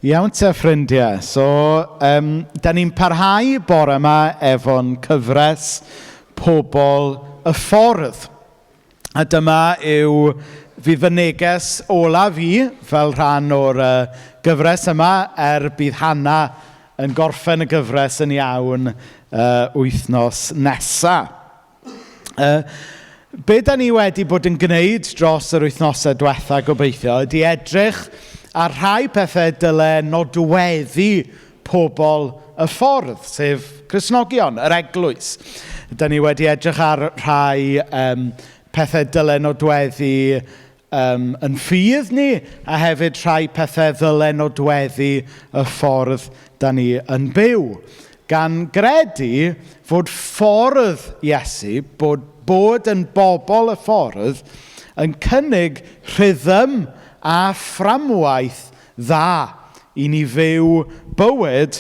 Iawn te ffrindiau, so da ni'n parhau bore yma efo'n cyfres Pobl y Ffordd. A dyma yw fydd fy neges olaf fi fel rhan o'r gyfres yma er bydd Hana yn gorffen y gyfres yn iawn wythnos nesa. Be da ni wedi bod yn gwneud dros yr wythnosau diwetha gobeithio ydy edrych ar rhai pethau dyle nodweddu pobl y ffordd, sef Cristnogion, yr eglwys. Da ni wedi edrych ar rhai pethau dyle nodweddu yn ffydd ni, a hefyd rhai pethau ddyle nodweddu y ffordd da ni yn byw. Gan gredu fod ffordd Iesu, bod yn bobl y ffordd, yn cynnig rhythm a fframwaith dda i ni fyw bywyd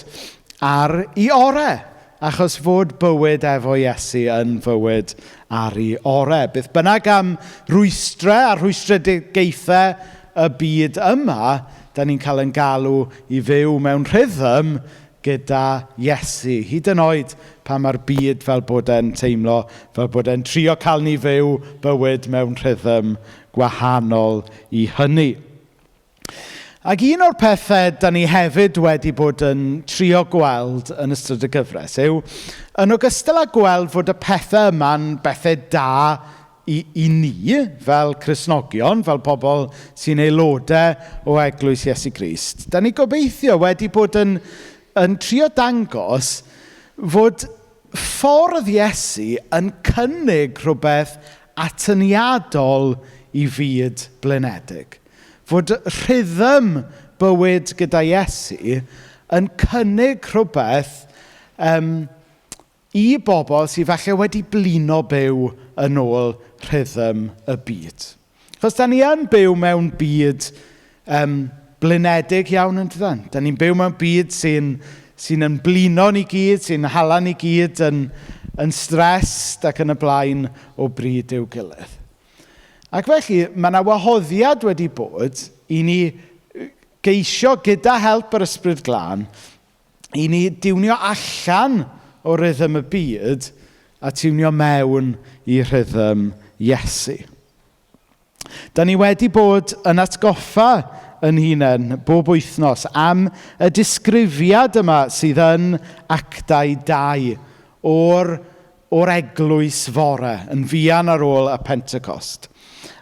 ar ei orau. Achos fod bywyd efo Iesu yn fywyd ar ei orau. Beth bynnag am rwystrau a rhwystredigaethau y byd yma, da ni'n cael ein galw i fyw mewn rhythm gyda Iesu. Hyd yn oed pan mae'r byd fel bod e'n teimlo, fel bod e'n trio cael ni fyw bywyd mewn rhythm gwahanol i hynny. Ac un o'r pethau da ni hefyd wedi bod yn trio gweld yn ystod y gyfres yw, yn ogystal â gweld fod y pethau yma'n bethau da i ni, fel Cristnogion, fel pobl sy'n aelodau o Eglwys Iesu Grist, da ni gobeithio wedi bod yn trio dangos fod ffordd Iesu yn cynnig rhywbeth atyniadol i fyd blinedig. Fod rhythm bywyd gyda Iesu yn cynnig rhywbeth i bobl sydd falle wedi blino byw yn ôl rhythm y byd. Achos da ni yn byw mewn byd blinedig iawn yn dydan. Da ni'n byw mewn byd sy'n yn blino ni gyd, sy'n hala ni gyd yn stressed ac yn y blaen o bryd i'w gilydd. Ac felly, mae yna wahoddiad wedi bod i ni geisio gyda help yr Ysbryd Glân i ni diwnio allan o rhythm y byd a tiwnio mewn i rhythm Iesu. Da ni wedi bod yn atgoffa yn hunain bob wythnos am y disgrifiad yma sydd yn Actau 2 o'r eglwys fore, yn fuan ar ôl y Pentecost.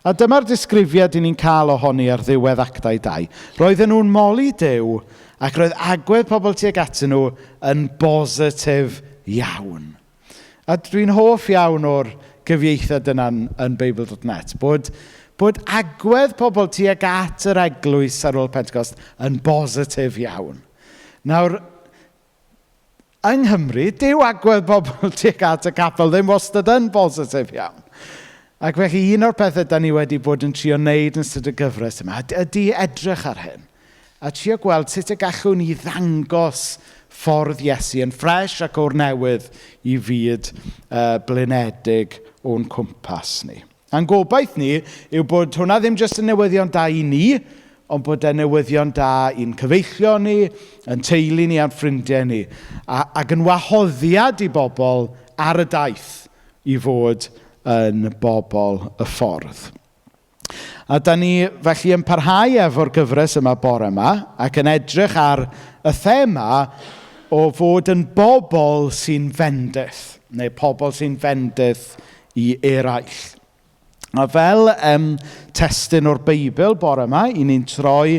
A dyma'r disgrifiad i ni'n cael ohoni ar ddiwedd Actau 2. Roedden nhw'n moli Duw ac roedd agwedd pobl tuag atyn nhw yn bositif iawn. A dwi'n hoff iawn o'r gyfieithiad yna yn Beibl.net, bod agwedd pobl tuag at yr eglwys ar ôl Pentecost yn bositif iawn. Nawr, yng Nghymru, dyw agwedd pobl tuag at y capel ddim wastad yn bositif iawn. Ac felly un o'r pethau da ni wedi bod yn trio wneud yn ystod y gyfres yma ydy edrych ar hyn. A trio gweld sut y gallwn ni ddangos ffordd Iesu yn ffres ac o'r newydd i fyd blinedig o'n cwmpas ni. A'n gobaith ni yw bod hwnna ddim jyst yn newyddion da i ni, ond bod e'n newyddion da i'n cyfeillion ni, yn teulu ni a'n ffrindiau ni. Ac yn wahoddiad i bobl ar y daith i fod yn bobl y ffordd. A da ni felly yn parhau efo'r gyfres yma bore yma ac yn edrych ar y thema o fod yn bobl sy'n fendith, neu pobl sy'n fendith i eraill. A fel testun o'r Beibl bore yma, i ni'n troi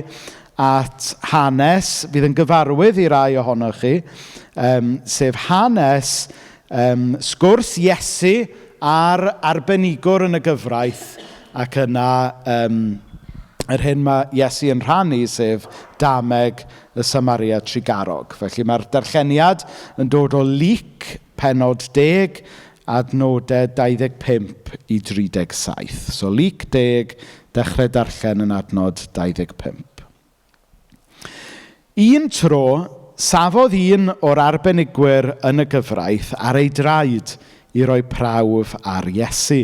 at hanes fydd yn gyfarwydd i rai ohonoch chi, sef hanes sgwrs Iesu a'r arbenigwr yn y gyfraith, ac yna yr hyn mae Iesu yn rhannu, sef dameg y Samaria Trugarog. Felly mae'r darlleniad yn dod o Luc, pennod 10, adnodau 25 i 37. So Luc 10, dechrau darllen yn adnod 25. Un tro, safodd un o'r arbenigwyr yn y gyfraith ar ei draed i roi prawf ar Iesu.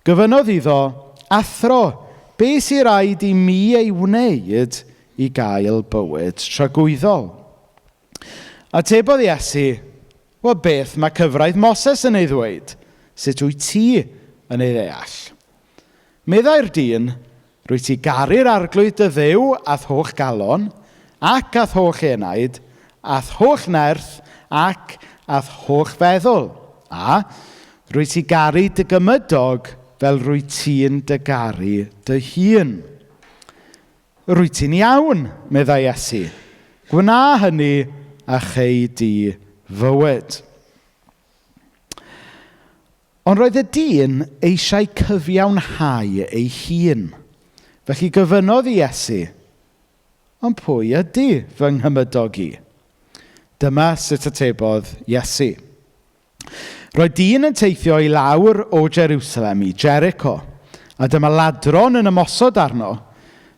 Gofynnodd iddo, Athro, be sy raid i mi ei wneud i gael bywyd tragwyddol? Atebodd Iesu, Wel, beth mae cyfraith Moses yn ei ddweud? Sut wyt ti yn ei ddeall? Meddai'r dyn, Rwyt ti garu'r arglwydd dy ddew a'th holl galon, ac a'th holl enaid, a'th holl nerth, ac a'th holl feddwl. A, rwyt ti garu dy gymydog fel rwyt ti'n dy garu dy hun. Rwyt ti'n iawn, meddai Iesu. Gwna hynny a chei di fywyd. Ond roedd y dyn eisiau cyfiawnhau ei hun. Felly gofynnodd i Iesu, ond pwy ydy fy nghymydog i? Dyma sut atebodd Iesu. Roedd dyn yn teithio i lawr o Jerusalem i Jericho, a dyma ladron yn ymosod arno.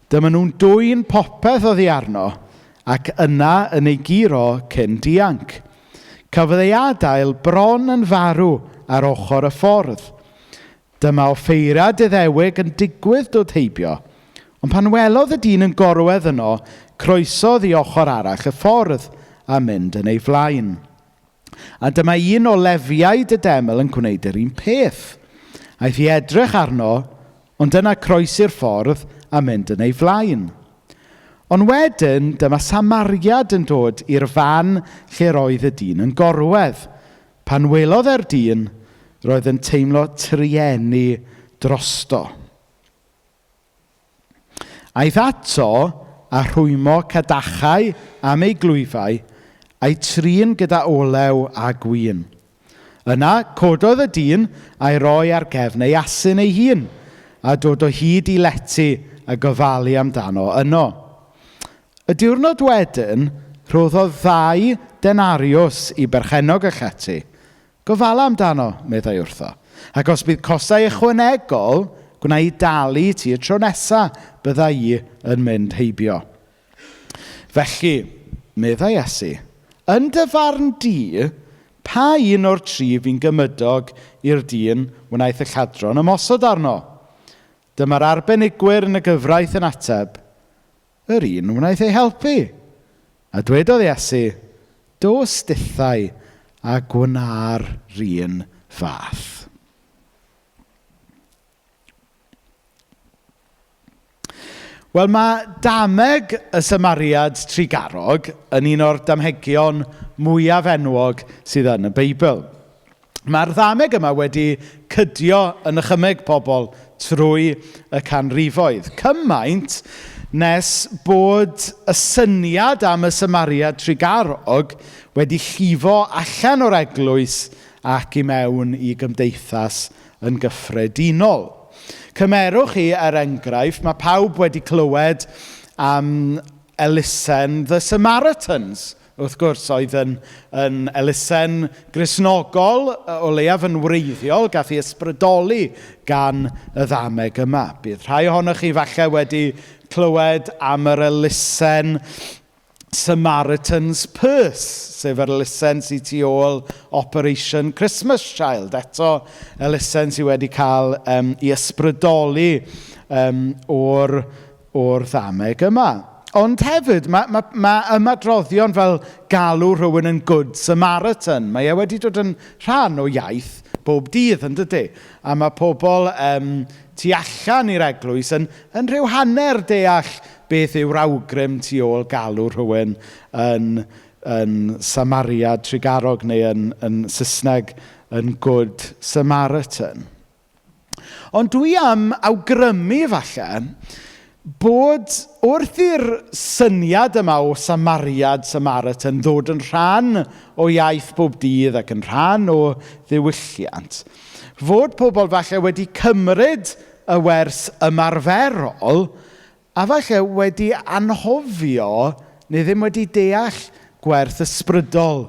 Dyma nhw'n dwyn popeth oddi arno, ac yna yn ei guro cyn dianc. Cafodd ei adael bron yn farw ar ochr y ffordd. Dyma offeiriad Iddewig yn digwydd dod heibio, ond pan welodd y dyn yn gorwedd yno, croesodd i ochr arall y ffordd a mynd yn ei flaen. A dyma un o lefiaid y deml yn gwneud yr un peth. Aeth i edrych arno, ond dyna croesi'r ffordd a mynd yn ei flaen. Ond wedyn, dyma Samariad yn dod i'r fan lle roedd y dyn yn gorwedd. Pan welodd e'r dyn, roedd yn teimlo trueni drosto. Aeth ato a rhwymo cadachau am ei glwyfau a'i trin gyda olew a gwin. Yna, cododd y dyn a'i roi ar gefn ei asyn ei hun a dod o hyd i lety a gofalu amdano yno. Y diwrnod wedyn, rhoddodd ddau denariws i berchennog y llety. Gofala amdano, meddai wrtho. Ac os bydd costau ychwanegol, gwna i dalu i ti y tro nesa bydda i yn mynd heibio. Felly, meddai Iesu, yn dy farn di, pa un o'r tri fu'n gymydog i'r dyn wnaeth y lladron ymosod arno? Dyma'r arbenigwyr yn y gyfraith yn ateb, yr un wnaeth ei helpu. A dwedodd Iesu, dos dithau a gwna'r un fath. Wel, mae dameg y Samariad Trugarog yn un o'r damhegion mwyaf enwog sydd yn y Beibl. Mae'r ddameg yma wedi cydio yn nychymyg pobl trwy y canrifoedd. Cymaint nes bod y syniad am y Samariad Trugarog wedi llifo allan o'r eglwys ac i mewn i gymdeithas yn gyffredinol. Cymerwch chi, er enghraifft, mae pawb wedi clywed am elusen The Samaritans, wrth gwrs, oedd yn, yn elusen Gristnogol, o leiaf yn wreiddiol, gath ei ysbrydoli gan y ddameg yma. Bydd rhai ohonoch chi falle wedi clywed am yr elusen Samaritan's Purse, sef yr elusen sydd tu ôl Operation Christmas Child. Eto, elusen sydd wedi cael ei ysbrydoli o'r, o'r ddameg yma. Ond hefyd, mae, mae, mae ymadroddion fel galw rhywun yn Good Samaritan. Mae e wedi dod yn rhan o iaith bob dydd, yn dydy? A mae pobl tu allan i'r eglwys yn, yn rhyw hanner deall beth yw'r awgrym tu ôl galw rhywun yn, yn Samariad Trugarog neu yn, yn Saesneg yn Good Samaritan. Ond dwi am awgrymu falle bod wrth i'r syniad yma o Samariad, Samaritan ddod yn rhan o iaith bob dydd ac yn rhan o ddiwylliant, fod pobl falle wedi cymryd y wers ymarferol a falle wedi anghofio neu ddim wedi deall gwerth ysbrydol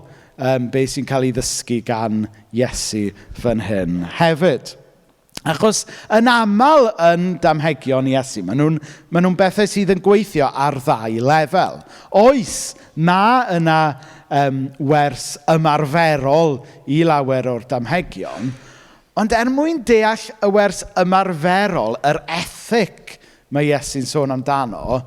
beth sy'n cael ei ddysgu gan Iesu fan hyn hefyd. Achos yn aml yn damhegion Iesu, maen nhw'n maen nhw bethau sydd yn gweithio ar ddau lefel. Oes, mae yna wers ymarferol i lawer o'r damhegion, ond er mwyn deall y wers ymarferol, yr ethic mae Iesu'n sôn amdano,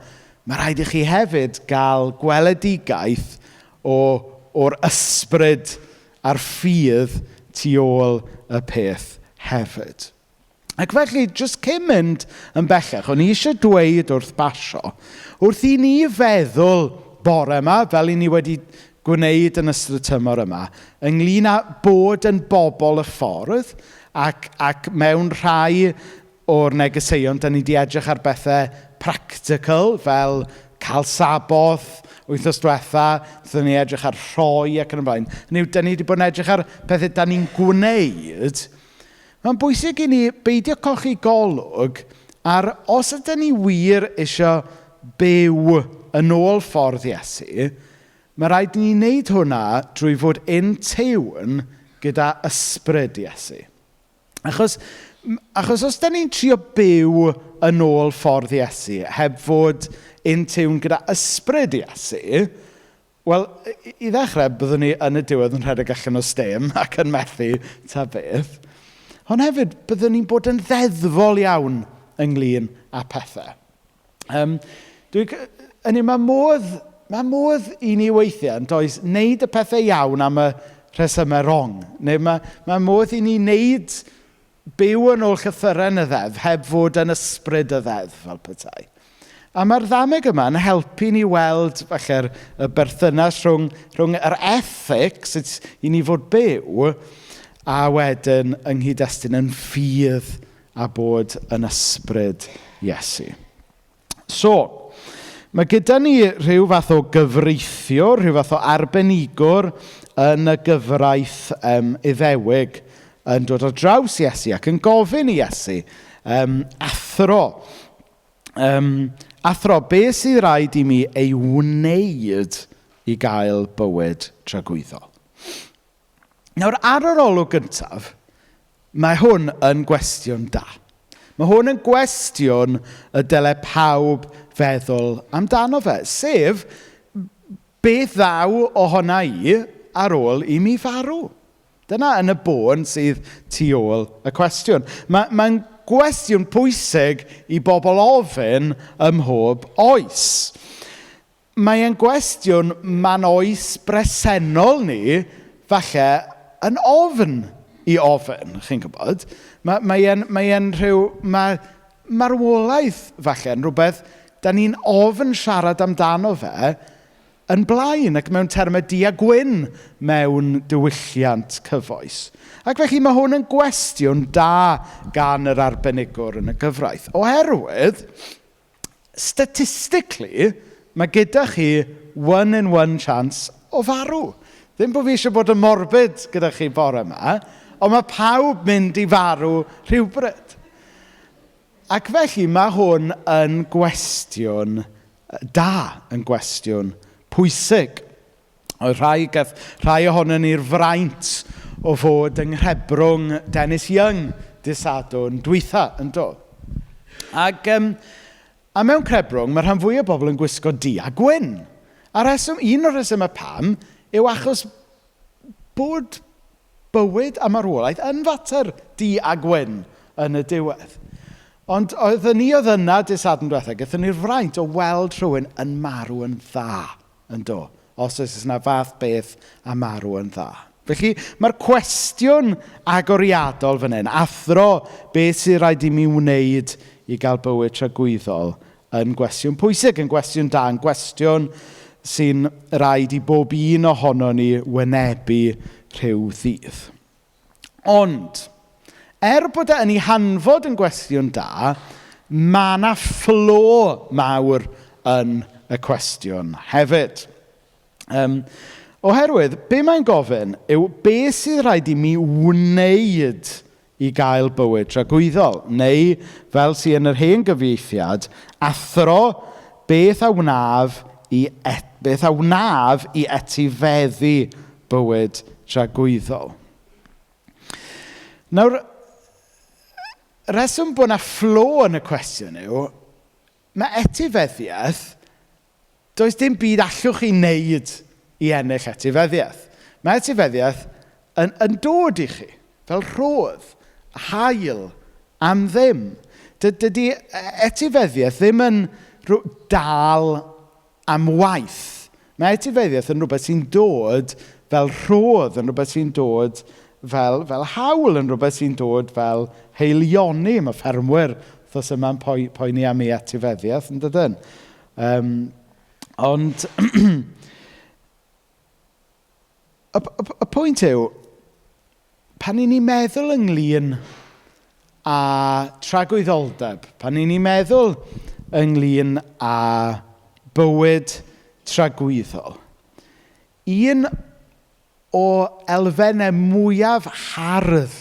Mae rhaid i chi hefyd gael gweledigaeth o'r ysbryd a'r ffydd tu ôl y peth hefyd. Ac felly, jyst cyn mynd yn bellach, o'n i eisiau dweud wrth basio, wrth i ni feddwl bore yma, fel i ni wedi gwneud yn ystod y tymor yma, ynglyn â bod yn bobl y ffordd, ac mewn rhai o'r negeseuon, da ni wedi edrych ar bethau practical, fel cael Saboth, wythnos diwetha, wnaethon ni edrych ar rhoi ac yn y blaen. Hynny yw, da ni wedi bod yn edrych ar pethau da ni'n gwneud. Mae'n bwysig i ni beidio colli golwg ar os ydyn ni wir eisiau byw yn ôl ffordd Iesu, mae rhaid i ni wneud hwnna drwy fod in tune gyda ysbryd Iesu. Achos os da ni'n trio byw yn ôl ffordd Iesu, heb fod in tune gyda ysbryd Iesu, wel, i ddechrau, byddwn ni yn y diwedd yn rhedeg allan o stêm ac yn methu ta beth. Ond hefyd, byddwn ni'n bod yn ddeddfol iawn ynglyn â pethau. Mae modd i ni weithiau, yn does, wneud y pethau iawn am y rhesymau wrong. Neu mae modd i ni wneud byw yn ôl llythyren y ddeddf heb fod yn ysbryd y ddeddf, fel petai. A mae'r ddameg yma yn helpu ni weld falle'r y berthynas rhwng yr ethics, sut i ni fod byw, a wedyn yng nghyd-destun yn ffydd a bod yn ysbryd Iesu. So, mae gyda ni rhyw fath o gyfreithiwr, rhyw fath o arbenigwr yn y gyfraith Iddewig yn dod ar draws Iesu ac yn gofyn i Iesu, athro, beth sydd rhaid i mi ei wneud i gael bywyd tragwyddol? Nawr, ar yr olwg gyntaf, mae hwn yn gwestiwn da. Mae hwn yn gwestiwn y dyle pawb feddwl amdano fe, sef, beth ddaw ohona i ar ôl i mi farw? Dyna yn y bôn sydd tu ôl y cwestiwn. Mae'n gwestiwn pwysig i bobl ofyn ym mhob oes. Mae e'n gwestiwn ma'n oes bresennol ni, falle, yn ofn i ofyn, chi'n gwybod. Mae marwolaeth, falle, yn rhywbeth da ni'n ofn siarad amdano fe yn blaen ac mewn termau du a gwyn mewn diwylliant cyfoes. Ac felly mae hwn yn gwestiwn da gan yr arbenigwr yn y gyfraith. Oherwydd, statistically, mae gyda chi 1 in 1 chance o farw. Ddim bod fi eisiau bod yn morbid gyda chi bore yma, ond mae pawb mynd i farw rhywbryd. Ac felly mae hwn yn gwestiwn da, yn gwestiwn pwysig. Oedd rhai ohonon ni'r fraint o fod yng nghrebrwng Dennis Young dydd Sadwrn dwytha, yn do. Ac a mewn crebrwng, mae rhan fwyaf o bobl yn gwisgo du a gwyn. A un o'r rhesymau pam yw achos bod bywyd a marwolaeth yn fater du a gwyn yn y diwedd. Ond oedden ni oedd yna dydd Sadwrn diwetha, gaethon ni'r fraint o weld rhywun yn marw yn dda, yn do, os oes yna fath beth a marw yn dda. Felly mae'r cwestiwn agoriadol fan hyn, athro, beth sydd rhaid i mi wneud i gael bywyd tragwyddol, yn gwestiwn pwysig, yn gwestiwn da, yn gwestiwn sy'n rhaid i bob un ohono ni wynebu rhyw ddydd. Ond, er bod e yn ei hanfod yn gwestiwn da, mae yna fflo mawr yn y cwestiwn hefyd. Oherwydd, be mae'n gofyn yw be sydd rhaid i mi wneud i gael bywyd tragwyddol, neu fel sydd yn yr hen gyfieithiad, athro, beth a wnaf i etifeddu bywyd tragwyddol. Nawr, reswm bod yna fflo yn y cwestiwn yw, mae etifeddiaeth, does dim byd allwch chi wneud i ennill etifeddiaeth. Mae etifeddiaeth yn dod i chi, fel rhodd, hael, am ddim. Dydy etifeddiaeth ddim yn dal am waith. Mae etifeddiaeth yn rhywbeth sy'n dod fel rhodd, yn rhywbeth sy'n dod fel hawl, yn rhywbeth sy'n dod fel haelioni. Mae ffermwyr wrthos yma'n poeni am ei etifeddiaeth, yn dydyn? Ond y pwynt yw, pan 'y ni'n meddwl ynglyn â tragwyddoldeb, pan 'y ni'n meddwl ynglyn â bywyd tragwyddol, un o elfennau mwyaf hardd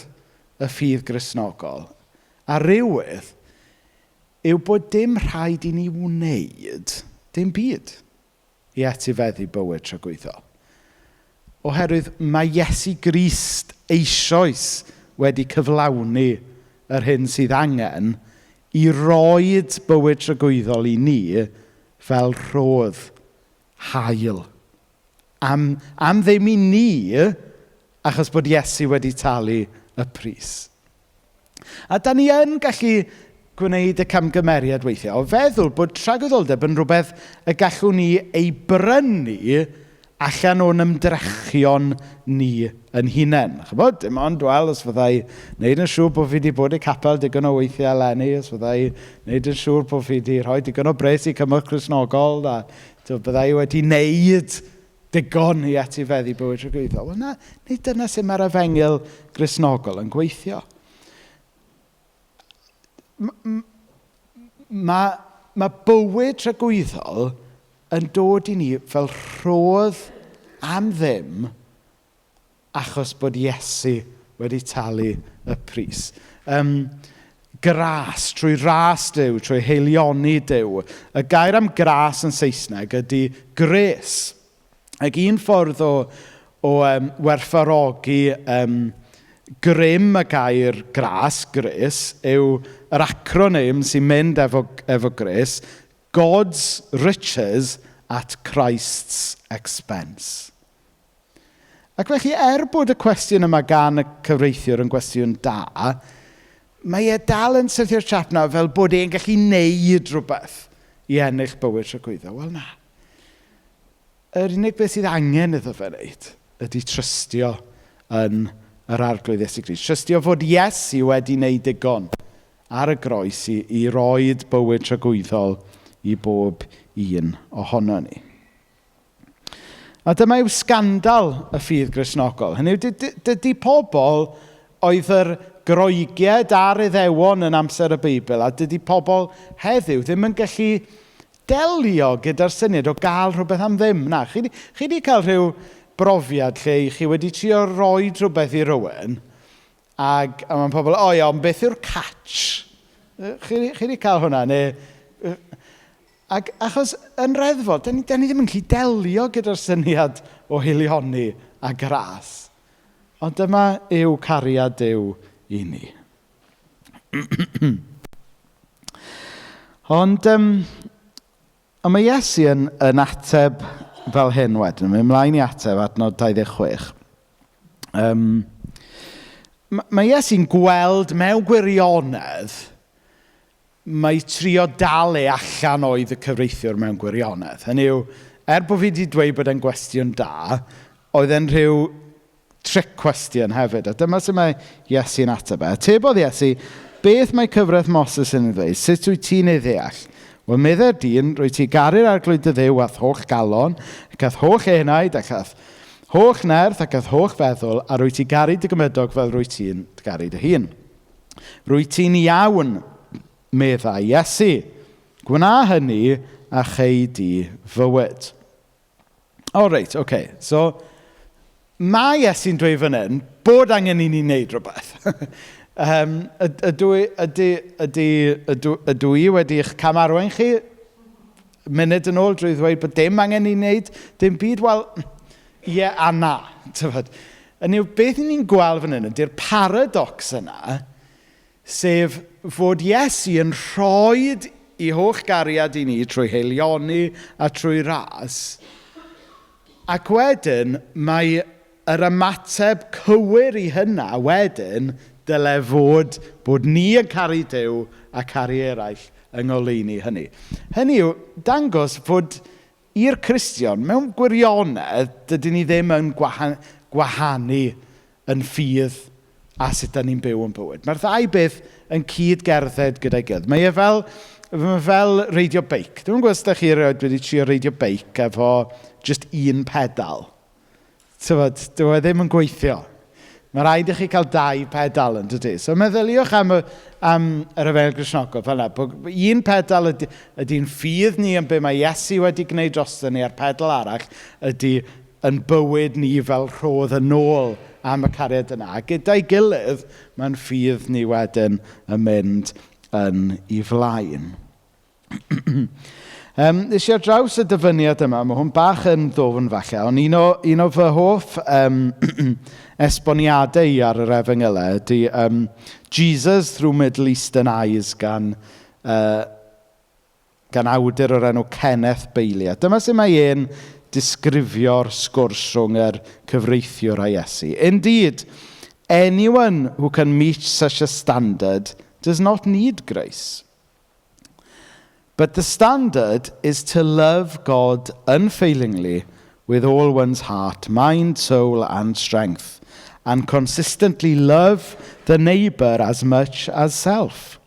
y ffydd Gristnogol a rywydd yw bod dim rhaid i ni wneud dim byd i etifeddu bywyd tragwyddol. Oherwydd mae Iesu Grist eisoes wedi cyflawni yr hyn sydd angen i roed bywyd tragwyddol i ni fel rhodd hael. Am ddim i ni, achos bod Iesu wedi talu y pris. A da ni yn gallu gwneud y camgymeriad weithiau o feddwl bod tragwyddoldeb yn rhywbeth y gallwn ni ei brynu allan o'n ymdrechion ni yn hunain. Chybod, dim ond, wel, os fyddai wneud yn siŵr bod fi wedi bod i capel digon o weithiau eleni, os fyddai wneud yn siŵr bod fi wedi rhoi digon o bres i Cymorth Cristnogol, a byddai wedi wneud digon i etifeddu bywyd tragwyddol. Wel na, nid dyna sut mae'r efengyl Gristnogol yn gweithio. Mae bywyd tragwyddol yn dod i ni fel rhodd am ddim achos bod Iesu wedi talu y pris. Gras, trwy ras Duw, trwy haelioni Duw. Y gair am gras yn Saesneg ydy grace. Ac un ffordd o werthfawrogi grym y gair gras, grace, yw yr acronym sy'n mynd efo grace, God's riches at Christ's expense. Ac felly, er bod y cwestiwn yma gan y cyfreithiwr yn gwestiwn da, mae e dal yn syrthio'r trap na fel bod e'n gallu neud rhywbeth i ennill bywyd tragwyddol. Wel na. Yr unig beth sydd angen iddo fe wneud ydy trystio yn yr Arglwydd Iesu Grist. Trystio fod Iesu wedi wneud digon ar y groes i roed bywyd tragwyddol i bob un ohono ni. A dyma yw sgandal y ffydd Gristnogol. Hynny yw, dydy pobl oedd yr Groegiaid a'r Iddewon yn amser y Beibl, a dydy pobl heddiw ddim yn gallu delio gyda'r syniad o gael rhywbeth am ddim. Na, chi di cael rhyw brofiad lle chi wedi trio rhoi rhywbeth i rywun, a mae'n pobl, o ia, ond beth yw'r catch? Chi di cael hwnna, neu... Ac achos yn reddfol, da ni ddim yn gallu delio gyda'r syniad o haelioni a gras. Ond dyma yw cariad Duw i ni. Ond mae Iesu yn ateb fel hyn wedyn. Mae'n ymlaen i ateb adnod 26. Mae Iesu'n gweld mewn gwirionedd mae trio dal e allan oedd y cyfreithiwr mewn gwirionedd. Hynny yw, er bod fi wedi dweud bod e'n gwestiwn da, oedd e'n rhyw trick question hefyd. A dyma sut mae Iesu'n ateb e. Atebodd Iesu, beth mae cyfraith Moses yn ei ddweud? Sut wyt ti'n ei ddeall? Wel, meddai'r dyn, rwyt ti garu'r Arglwydd dy Dduw â'th holl galon, ac â'th holl enaid, ac â'th holl nerth, ac â'th holl feddwl, a rwyt ti garu dy gymydog fel rwyt ti'n garu dy hun. Rwyt ti'n iawn, meddai Iesu. Gwna hynny a chei di fywyd. O, reit, oce. Okay. So, mae Iesu'n dweud fan hyn bod angen i ni wneud rhywbeth. Ydw i wedi eich camarwain chi munud yn ôl drwy ddweud bod dim angen i ni wneud dim byd? Wel, ie a na. Tybod. Hynny yw, beth ni'n gweld fan hyn ydy'r paradox yna, sef fod Iesu yn rhoi i holl gariad i ni trwy haelioni a trwy ras, ac wedyn mae yr ymateb cywir i hynna wedyn dyle fod bod ni yn caru Duw a caru eraill yng ngoleuni hynny. Hynny yw, dangos fod i'r Cristion, mewn gwirionedd, dydyn ni ddim yn gwahanu yn ffydd a sut dan ni'n byw yn bywyd. Mae'r ddau beth yn cyd-gerdded gyda'i gilydd. Mae e fel, mae fel reidio beic. Dwi'n gwybod os ydych chi erioed wedi trio reidio beic efo just un pedal. Tywod, dyw e ddim yn gweithio. Mae rhaid i chi cael dau pedal yn dydy. So meddyliwch am, y, am yr Efengyl Gristnogol fel yna. Un pedal ydy'n ydy ffydd ni yn be mae Iesu wedi gwneud drosto ni, a'r pedal arall ydy yn bywyd ni fel rhodd yn ôl am y cariad yna. A gyda'i gilydd, mae'n ffydd ni wedyn yn mynd yn ei flaen. Nes i ar draws y dyfyniad yma, mae hwn bach yn ddwfn falle, ond un o, un o fy hoff esboniadau i ar yr efengylau ydy Jesus Through Middle Eastern Eyes gan, gan awdur o'r enw Kenneth Bailey. A dyma sut mae e'n disgrifio'r sgwrs rhwng yr cyfreithiwr a Iesu. "Indeed, anyone who can meet such a standard does not need grace. But the standard is to love God unfailingly with all one's heart, mind, soul, and strength, and consistently love the neighbour as much as self.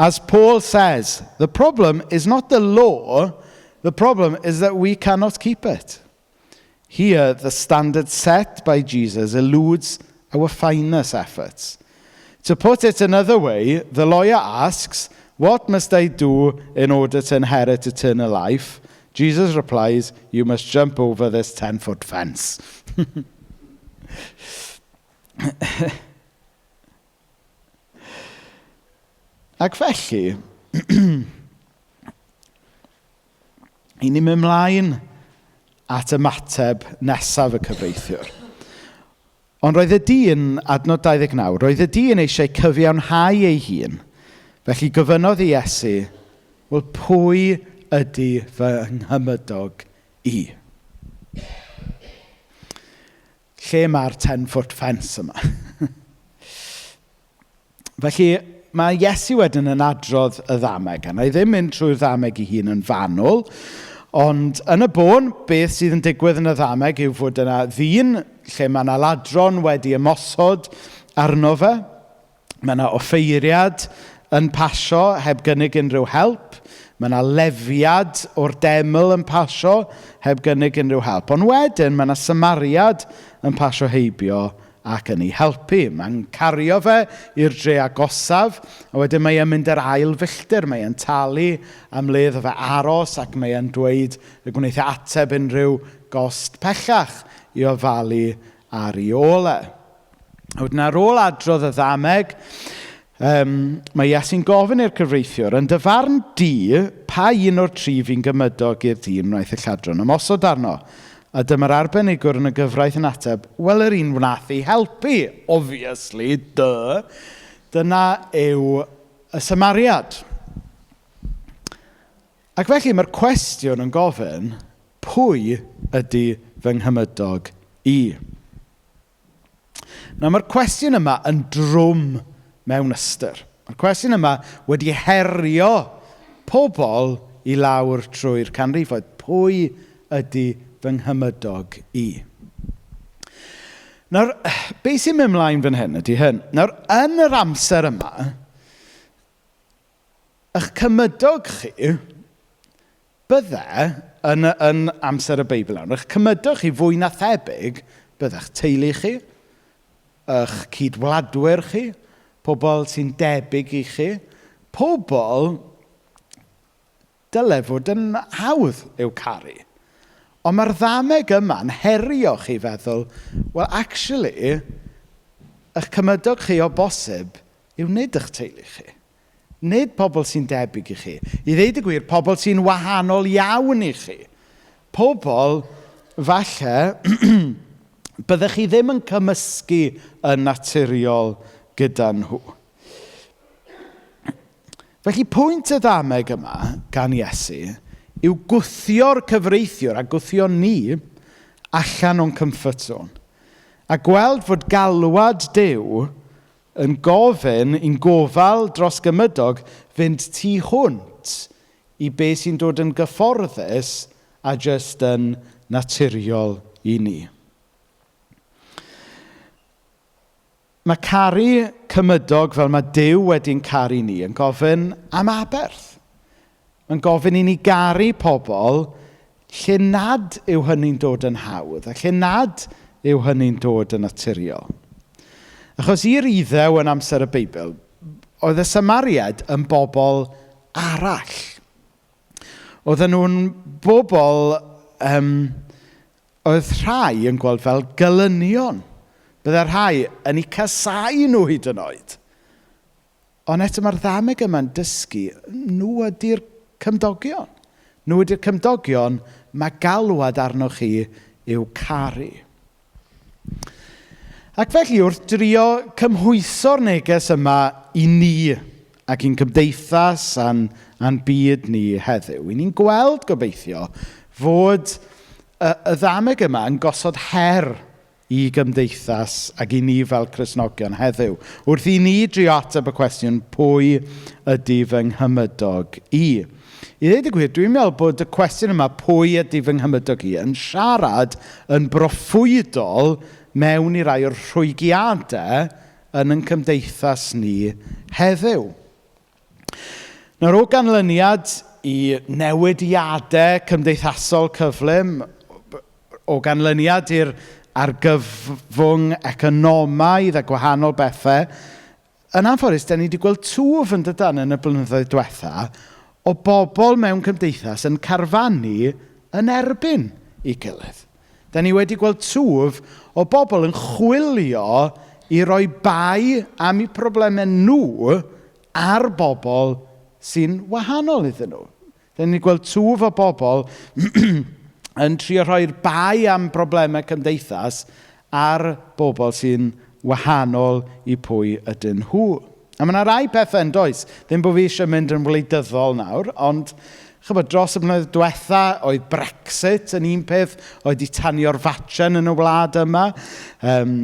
As Paul says, the problem is not the law, the problem is that we cannot keep it. Here, the standard set by Jesus eludes our finest efforts. To put it another way, the lawyer asks, 'What must I do in order to inherit eternal life?' Jesus replies, 'You must jump over this 10-foot fence.'" Ac felly, i ni'n mynd mlaen at ymateb nesaf y cyfreithiwr. Ond roedd y dyn, adnod 29, roedd y dyn eisiau cyfiawnhau ei hun. Felly gofynnodd i Iesu, "Wel, pwy ydy fy nghymydog i?" Lle mae'r 10-foot fence yma? Felly, mae Iesu wedyn yn adrodd y ddameg, a na i ddim mynd trwy'r ddameg ei hun yn fanwl, ond yn y bôn, beth sydd yn digwydd yn y ddameg yw fod yna ddyn lle mae yna ladron wedi ymosod arno fe, mae yna offeiriad yn pasio heb gynnig unrhyw help, mae yna lefiad o'r deml yn pasio heb gynnig unrhyw help. Ond wedyn mae yna Samariad yn pasio heibio ac yn ei helpu. Mae'n cario fe i'r dre agosaf, a wedyn mae e'n mynd yr ail filltir. Mae e'n talu am le iddo fe aros ac mae e'n dweud y gwneith e ateb unrhyw gost pellach i ofalu ar ei ôl e. A wedyn ar ôl adrodd y ddameg, mae Iesu'n gofyn i'r cyfreithiwr, "Yn dy farn di, pa un o'r tri fu'n gymydog i'r dyn wnaeth y lladron ymosod arno?" A dyma'r arbenigwr yn y gyfraith yn ateb, "Wel, yr un wnaeth ei helpu, obviously, duh. Dyna yw y Samariad." Ac felly mae'r cwestiwn yn gofyn, pwy ydy fy nghymydog i? Nawr mae'r cwestiwn yma yn drwm mewn ystyr. Mae'r cwestiwn yma wedi herio pobl i lawr trwy'r canrifoedd. Pwy ydy fy nghymydog i? Nawr, beth sy'n mynd mlaen fan hyn ydy hyn. Nawr, yn yr amser yma, eich cymydog chi, bydde, yn amser y Beibl nawr, eich cymydog chi fwy na thebyg, bydda'ch teulu chi, eich cydwladwyr chi, pobl sy'n debyg i chi, pobl dyle fod yn hawdd i'w caru. Ond mae'r ddameg yma'n herio chi feddwl, well, actually, eich cymydog chi o bosib yw nid eich teulu chi. Nid pobl sy'n debyg i chi. I ddeud y gwir, pobl sy'n wahanol iawn i chi. Pobl, falle, byddech chi ddim yn cymysgu yn naturiol gyda nhw. Felly, pwynt y ddameg yma gan Iesu yw gwthio'r cyfreithiwr a gwthio ni allan o'n comfort zone. A gweld fod galwad Duw yn gofyn i'n gofal dros gymydog fynd tu hwnt i be sy'n dod yn gyfforddus a jyst yn naturiol i ni. Mae caru cymydog fel mae Duw wedi'n caru ni yn gofyn am aberth. Mae'n gofyn i ni garu pobl lle nad yw hynny'n dod yn hawdd a lle nad yw hynny'n dod yn naturiol. Achos i'r Iddew yn amser y Beibl, oedd y Samariaid yn bobl arall. Oedden nhw'n bobl um, oedd rhai yn gweld fel gelynion. Byddai rhai yn eu casau nhw hyd yn oed. Ond eto mae'r ddameg yma'n dysgu, nhw ydy'r cymdogion. Nhw ydy'r cymdogion, mae galwad arnoch chi i'w caru. Ac felly, wrth drio cymhwyso'r neges yma i ni ac i'n cymdeithas a'n, a'n byd ni heddiw, i ni'n gweld gobeithio fod y, y ddameg yma yn gosod her i gymdeithas ac i ni fel Cristnogion heddiw. Wrth i ni drio ateb y cwestiwn, pwy ydy fy nghymydog i? I ddweud y gwir, dwi'n meddwl bod y cwestiwn yma, pwy ydy fy nghymydog i, yn siarad yn broffwydol mewn i rai o'r rhwygiadau yn ein cymdeithas ni heddiw. Nawr, o ganlyniad i newidiadau cymdeithasol cyflym, o ganlyniad i'r argyfwng economaidd a gwahanol bethau, yn anffodus, da ni wedi gweld twf yn dydan yn y blynyddoedd diwetha o bobl mewn cymdeithas yn carfannu yn erbyn ei gilydd. Da ni wedi gweld twf o bobl yn chwilio i roi bai am eu problemau nhw ar bobl sy'n wahanol iddyn nhw. Da ni'n gweld twf o bobl yn trio rhoi'r bai am broblemau cymdeithas ar bobl sy'n wahanol i pwy ydyn nhw. A mae yna rai pethau yn does. Ddim bod fi eisiau mynd yn wleidyddol nawr, ond chybod, dros y blynyddoedd diwetha oedd Brexit yn un peth, oedd wedi tanio'r fatchen yn y wlad yma. Um,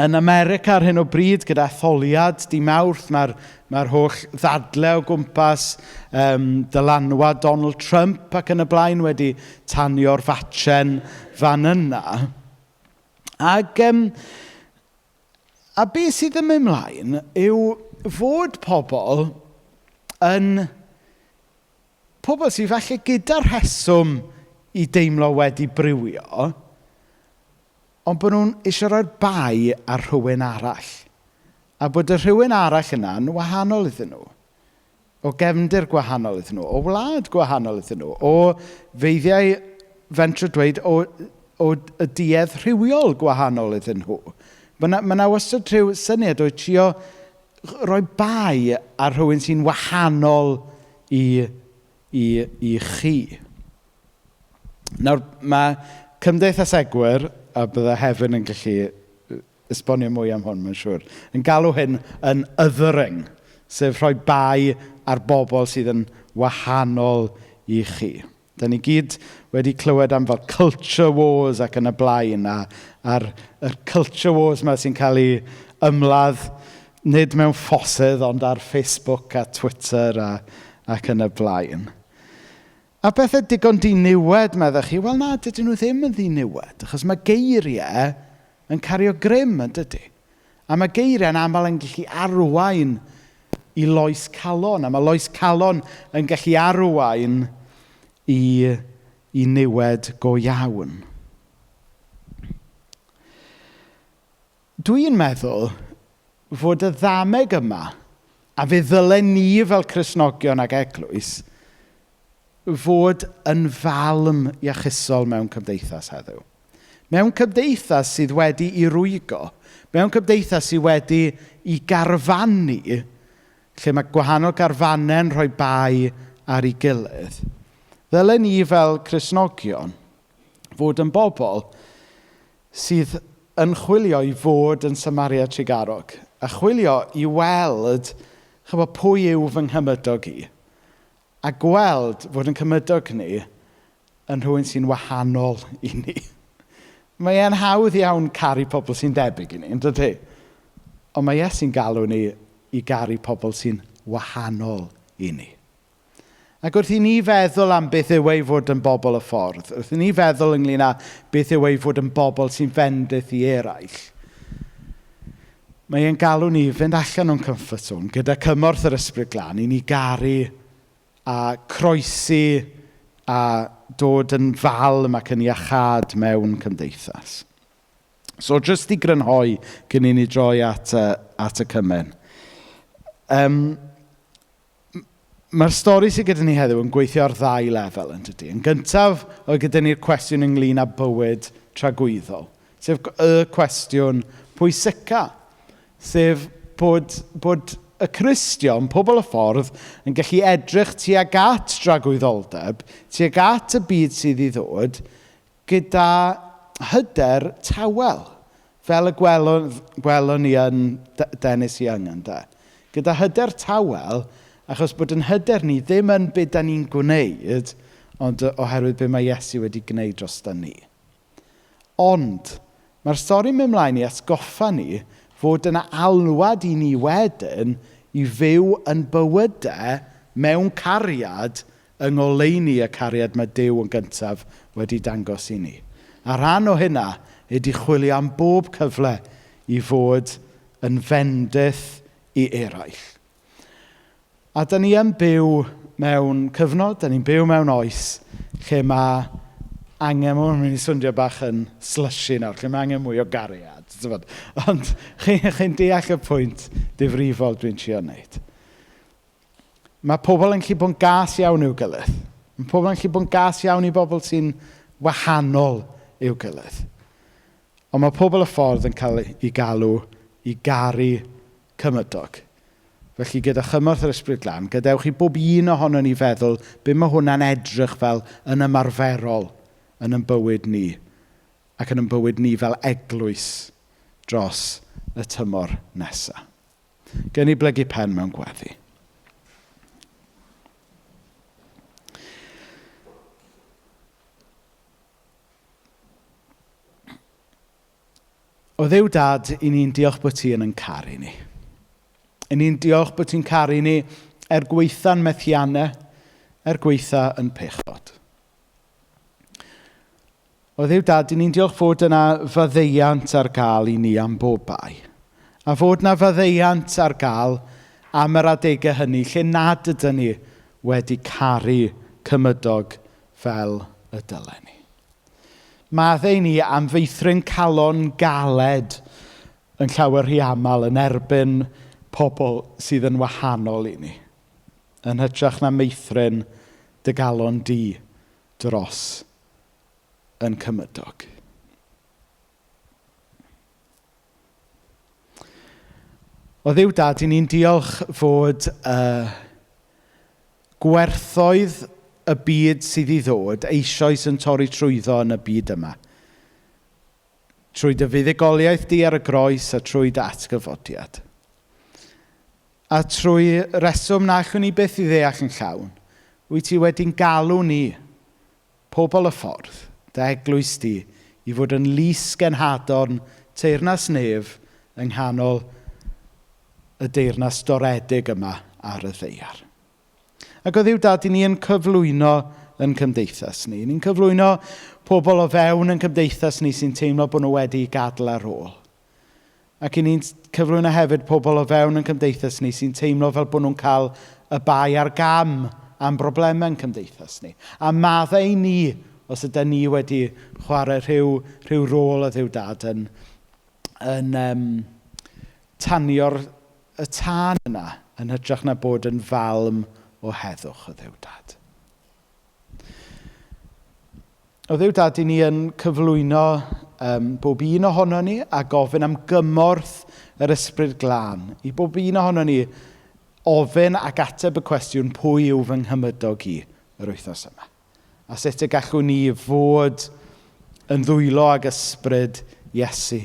yn America ar hyn o bryd gyda etholiad di Mawrth, mae'r mae holl ddadle o gwmpas dylanwad Donald Trump ac yn y blaen wedi tanio'r fatchen fan yna. Ac, a beth sydd yn mynd mlaen yw fod pobl yn... Pobl sydd falle gyda rheswm i deimlo wedi briwio, ond bod nhw'n eisiau rhoi'r bai ar rhywun arall. A bod y rhywun arall yna'n wahanol iddyn nhw. O gefndir gwahanol iddyn nhw, o wlad gwahanol iddyn nhw, o feiddiau fentro dweud o, o y duedd rhywiol gwahanol iddyn nhw. Mae yna, ma wastad rhyw syniad o trio rhoi bai ar rhywun sy'n wahanol i, i, i chi. Nawr, mae cymdeithasegwyr, a bydde Hefin yn gallu esbonio mwy am hwn, mae'n siŵr, yn galw hyn yn othering, sef rhoi bai ar bobl sydd yn wahanol i chi. Da ni gyd wedi clywed am fel culture wars ac yn y blaen, a, a'r, yr culture wars yma sy'n cael ei ymladd nid mewn ffosydd, ond ar Facebook a Twitter a, ac yn y blaen. A pethau digon diniwed, meddech chi, wel na, dydyn nhw ddim yn ddiniwed, achos mae geiriau yn cario grym, yn dydy? A mae geiriau'n aml yn gallu arwain i loes calon, a mae loes calon yn gallu arwain i, i niwed go iawn. Dwi'n meddwl fod y ddameg yma, a fe ddylen ni fel Cristnogion ac Eglwys, fod yn falm iachusol mewn cymdeithas heddiw. Mewn cymdeithas sydd wedi i rwygo, mewn cymdeithas sydd wedi i garfannu, lle mae gwahanol garfannau'n rhoi bai ar ei gilydd, ddylen ni fel Cristnogion fod yn bobl sydd yn chwilio i fod yn Samaria Trugarog, a chwilio i weld chybod, pwy yw fy nghymydog i, a gweld fod yn cymydog ni yn rhywun sy'n wahanol i ni. Mae e'n hawdd iawn caru pobl sy'n debyg i ni, yn dydy? Ond mae Iesu'n galw ni i garu pobl sy'n wahanol i ni. Ac wrth i ni feddwl am beth yw ei fod yn bobl y ffordd, wrth i ni feddwl ynglyn â beth yw ei fod yn bobl sy'n fendith i eraill, mae e'n galw ni fynd allan o'n comfort zone gyda cymorth yr Ysbryd Glân i ni garu a croesi a dod yn falm ac yn iachâd mewn cymdeithas. So, jyst i grynhoi cyn i ni droi at at y cymen. Mae'r stori sydd gyda ni heddiw yn gweithio ar ddau lefel, yn dydy. Yn gyntaf, oedd gyda ni'r cwestiwn ynglyn â bywyd tragwyddol, sef y cwestiwn pwysica, sef bod, bod y Cristion, pobl y ffordd, yn gallu edrych tuag at dragwyddoldeb, tuag at y byd sydd i ddod, gyda hyder tawel, fel y gwelwn, gwelwn ni yn Dennis Young, ynde. Gyda hyder tawel, achos bod yn hyder ni ddim yn beth da ni'n gwneud, ond oherwydd be mae Iesu wedi gwneud dros da ni. Ond, mae'r stori mynd mlaen i atgoffa ni fod yna alwad i ni wedyn i fyw yn bywydau mewn cariad yng ngoleuni y cariad mae Duw yn gyntaf wedi dangos i ni. A rhan o hynna ydy chwilio am bob cyfle i fod yn fendith i eraill. A da ni yn byw mewn cyfnod, da ni'n byw mewn oes lle mae angen, mae'n mynd i swndio bach yn slushy nawr, lle mae angen mwy o gariad. Tybod? Ond chi'n chi deall y pwynt difrifol dwi'n trio wneud. Mae pobl yn gallu bod yn gas iawn i'w gilydd. Mae pobl yn gallu bod yn gas iawn i bobl sy'n wahanol i'w gilydd. Ond mae pobl y ffordd yn cael ei galw i garu cymydog. Felly gyda chymorth yr Ysbryd Glân, gadewch i bob un ohono ni feddwl be mae hwnna'n edrych fel yn ymarferol yn ein bywyd ni ac yn ein bywyd ni fel eglwys dros y tymor nesaf. Gen i blygu pen mewn gweddi. O Dduw Dad, i ni'n diolch bod ti yn yn caru ni. I ni'n diolch bod ti'n caru ni er gweitha'n methiannau, er gweitha yn pechod. O Dduw Dad, i ni'n diolch fod yna faddeuant ar gael i ni am bob bai. A fod yna faddeuant ar gael am yr adegau hynny lle nad ydyn ni wedi caru cymydog fel y dylen ni. Maddau ni am feithrin calon galed yn llawer rhy aml yn erbyn pobl sydd yn wahanol i ni. Yn hytrach na meithrin dy galon di dros yn cymydog. O Dduw Dad, i ni'n diolch fod gwerthoedd y byd sydd i ddod eisoes yn torri trwyddo yn y byd yma. Trwy dy fuddugoliaeth di ar y groes a trwy dy atgyfodiad. A trwy reswm na allwn ni byth i ddeall yn llawn, wyt ti wedi'n galw ni, pobl y ffordd, dy eglwys di, i fod yn lys genhadon teyrnas nef yng nghanol y deyrnas doredig yma ar y ddaear. Ac o Dduw Dad, i ni yn cyflwyno yn cymdeithas ni. Ni'n cyflwyno pobl o fewn yn cymdeithas ni sy'n teimlo bod nhw wedi gadael ar ôl. Ac i ni'n cyflwyno hefyd pobl o fewn yn cymdeithas ni sy'n teimlo fel bod nhw'n cael y bai ar gam am broblemau yn cymdeithas ni. A maddau i ni os ydyn ni wedi chwarae rhyw, rhyw rôl o Dduw Dad yn, yn tanio'r y tân yna yn hytrach na bod yn falm o heddwch o Dduw Dad. O Dduw Dad, i ni yn cyflwyno bob un ohono ni a gofyn am gymorth yr Ysbryd Glân. I bob un ohono ni ofyn ac ateb y cwestiwn pwy yw fy nghymydog i yr wythnos yma. A sut y gallwn ni fod yn ddwylo ag ysbryd Iesu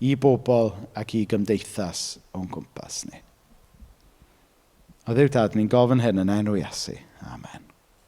i bobl ac i gymdeithas o'n gwmpas ni. O Dduw Dad, ni'n gofyn hyn yn enw Iesu. Amen.